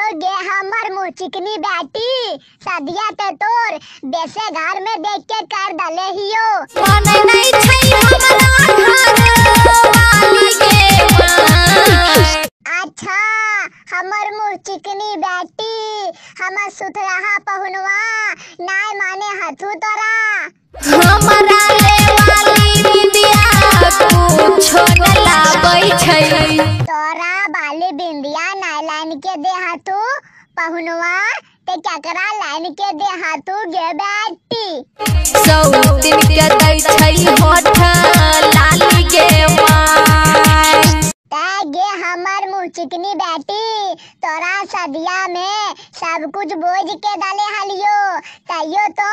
तो गे हमर मुँह चिकनी बेटी, सदिया ते तोर बेसे घर में देख के कर दले हियो। मानै नै छै हमरा घर वाली गे माय। अच्छा हमर मुँह चिकनी बेटी, हमर सुथराहा पहुनवा नाय माने हथू तोरा। हमरा ले वाली बिंदिया कुछो न लाबै छै। तोरा बाली बिंदिया नाय लाइन के दे हथू पहुनवा, ते केकरा लाइन के दे हथू गे बेटी। सौतिन के दै छै होठ लाली गे माय। गे हमर मुँह चिकनी बेटी, तोरा सदिया में सब कुछ बोझ के डाले हलियो, तैयो तो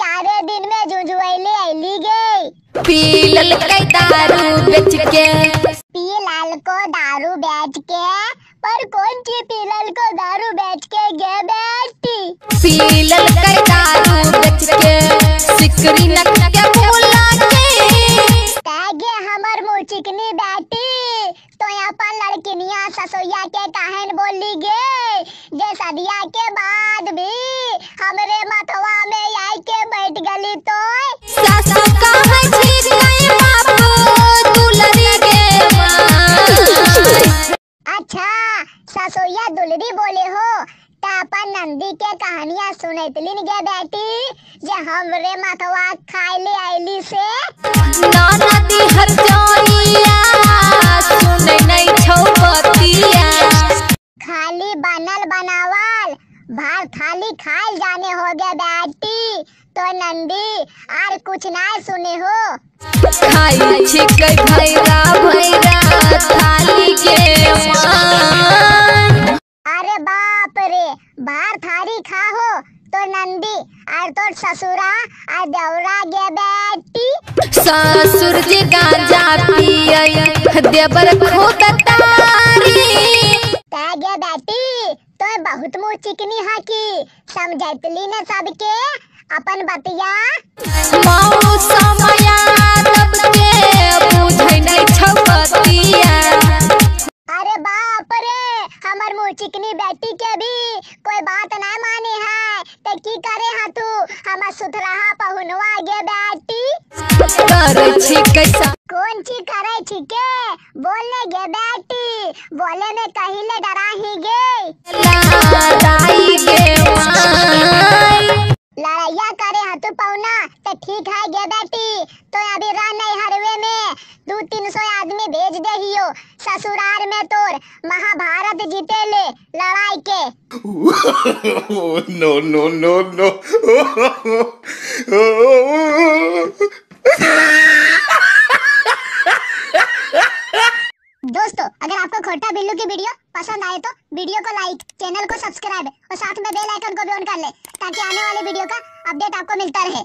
चारे दिन में झुझुएले ऐली गे। पी ललकै दारू बेच के। पी लाल को दारू बेच के, पर कौन ची पी लाल को दारू बेच के गे बेटी। पी ललकै दारू बेच के सिकरी नक के भूला के। गे हमर मुँह चिकनी बेटी, तो अपन लड़किनिया ससुया के काहन बोली गे, जे सदिया के बाद भी हमरे मथवा में आई के बैठ गली तो। सासु कहै छिकै बाप दुलरी गे माय। अच्छा ससुया दुलरी बोले हो, ता अपन नंदी के कहानियां सुनैतलिन गे बेटी, जे हमरे मथवा खाए ले आईली से। ननदी हर जोइया सुनै नै छौ बतिया। खाली बनल बनावल भार थाली खाल जाने हो गे बेटी, तो नंदी आर कुछ ना सुने हो। खाई छिकै भैरा भैरा थाली गे माय। अरे बाप रे, भार थाली खाहो तो नंदी और तोर ससुरा और देवरा गे बेटी। ससुर जी गांजा पियै देवर खूब तारी। गे बेटी तो बहुत मुँह चिकनी हाकी, समझैतली ने सबके अपन बतिया। मौसमया तब के बुझै नै छौ बतिया। अरे बाप रे, हमर मुँह चिकनी बेटी के भी कोई बात ना माने है, ते की करे हतू हमर सुथराहा पहुनवा गे बेटी। करै छिकै कौन ची करे छिके बोलने गे बेटी, बोले में कहिले डराही गे। लड़ाई गे माय। लड़ाइया करे हतू पहुना ते ठीक है गे बेटी, तो अभी रह नहीं हरवे में 200-300 आदमी भेज दे हियो ससुराल में तोर महाभारत जीते ले लड़ाई के। No no no no. दोस्तों अगर आपको खोटा बिल्लू की वीडियो पसंद आए तो वीडियो को लाइक, चैनल को सब्सक्राइब और साथ में बेल आइकन को भी ऑन कर ले, ताकि आने वाले वीडियो का अपडेट आपको मिलता रहे।